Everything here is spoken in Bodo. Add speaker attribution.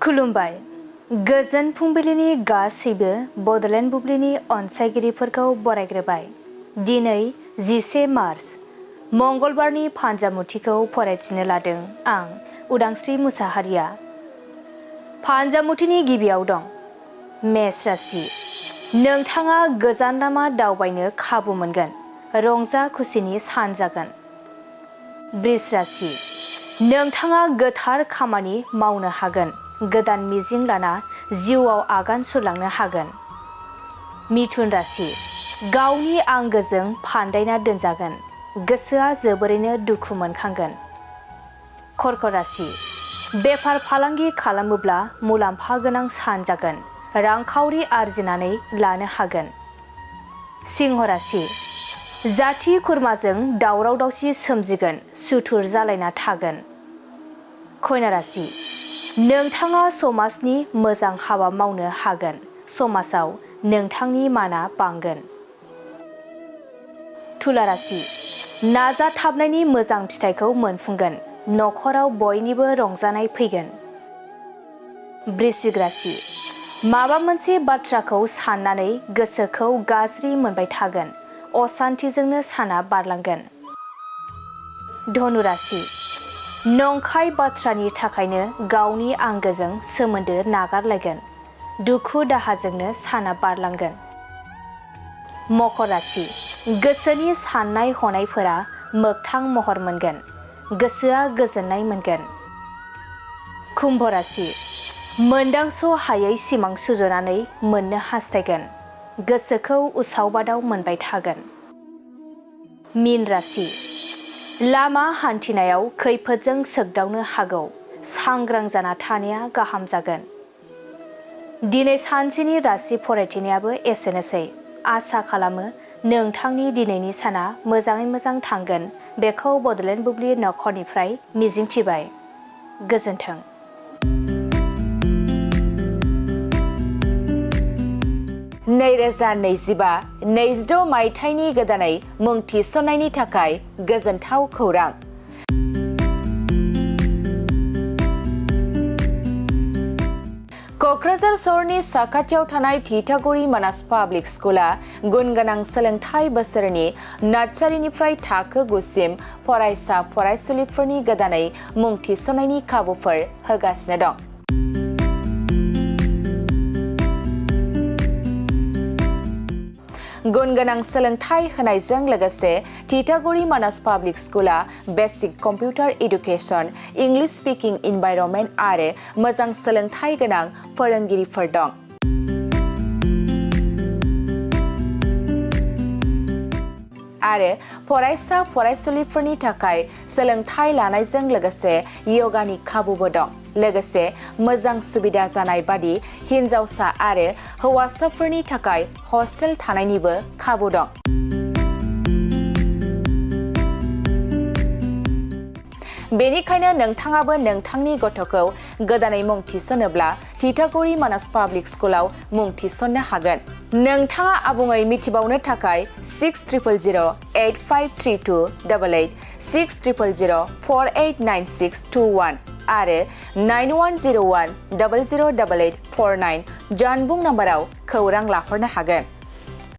Speaker 1: खुलुमबाय। गोजोन फुंबिलिनि गासैबो बड'लेण्ड बुब्लिनि अनसायगिरिफोरखौ बरायग्रोबाय। दिनै 11 मार्च मंगलबारनि फान्जामुथिखौ फरायथिनो लादों आं उदांस्रि मुसाहारिया। फान्जामुथिनि गिबियाव दं मेष राशि। नोंथाङा गोजान लामा दावबायनो खाबु मोनगोन। रंजा खुसिनि सान जागोन। बृष राशि। नोंथाङा गोथार खामानि मावनो हागोन। गोदान मिजिं लाना जिउआव आगान सुरलांनो हागोन। मिथुन राशि। गावनि आंगोजों फान्दायना दोनजागोन। गोसोआ जोबोरैनो दुखु मोनखांगोन। कर्क राशि। बेफार फालांगि खालामोब्ला मुलाम्फा गोनां सान जागोन। रांखावरि आरजिनानै लानो हागोन। सिंह राशि। जाथि खुरमाजों दावराव दावसि सोमजिगोन। सुथुर जालायना थागोन। कन्या राशि। नोंथाङा समाजनि मोजां हाबा मावनो हागोन। समाजाव नोंथांनि माना बांगोन। तुला राशि। नाजाथाबनायनि मोजां फिथाइखौ मोनफुंगोन। न'खराव बयनिबो रंजानाय फैगोन। वृश्चिक राशि। माबा मोनसे बाथ्राखौ साननानै गोसोखौ गाज्रि मोनबाय थागोन। असान्थिजोंनो साना बारलांगोन। धनु राशि। नंखाय बाथ्रानि थाखायनो गावनि आंगोजों सोमोन्दो नागारलायगोन। दुखु दाहाजोंनो साना बारलांगोन। मकर राशि। गोसोनि साननाय हनायफोरा मोगथां महर मोनगोन। गोसोआ गोजोननाय मोनगोन। कुम्भ राशि। मोनदांस' हायै सिमां सुजुनानै मोननो हास्थायगोन। गोसोखौ उसाव बादाव मोनबाय थागोन। मीन राशि। लामा हान्थिनायाव खैफोदजों सोगदावनो हागौ। सांग्रां जाना थानाया गाहाम जागोन। दिनै सानसेनि राशि फरायथिनायाबो एसेनोसै। आसा खालामो नोंथांनि दिनैनि साना मोजाङै मोजां थांगोन बेखौ बड'लेण्ड बुब्लि नखरनिफ्राय मिजिंथिबाय। गोजोन्थों।
Speaker 2: नैरोजा 25-26 मायथाइनि गोदानै मुं थिसननायनि थाखाय गोजोनथाव खौरां। क'क्राझार सहरनि साखाथियाव थानाय थिथागुरि मानास पाब्लिक स्कुला गुनगोनां सोलोंथाइ बोसोरनि नार्सारिनिफ्राय थाखो 9 सिम फरायसा फरायसुलिफोरनि गोदानै मुं थिसननायनि खाबुफोर होगासिनो दं। गुनगोनां सोलोंथाइ होनायजों लोगोसे थिथागुरि मानास पाब्लिक स्कुला basic computer education, English speaking environment आरो मोजां सोलोंथाइ गोनां फोरोंगिरिफोर दं। आरो फरायसा फरायसुलिफोरनि थाखाय सोलोंथाइ लानायजों लोगोसे यगानि खाबुबो दं। लोगोसे मोजां सुबिदा जानाय बादि हिन्जावसा आरो हौवासाफोरनि थाखाय हस्टेल थानायनिबो खाबु दं। बेनिखायनो नोंथाङाबो नोंथांनि गथ'खौ गोदानै मुं थिसनोब्ला थिथागुरि मानास पाब्लिक स्कुलाव मुं थिसननो हागोन। नोंथाङा आबुङै मिथिबावनो थाखाय 6000853288, 6000489621 आरो 9101008849 जानबुं नाम्बाराव खौरां लाहरनो हागोन।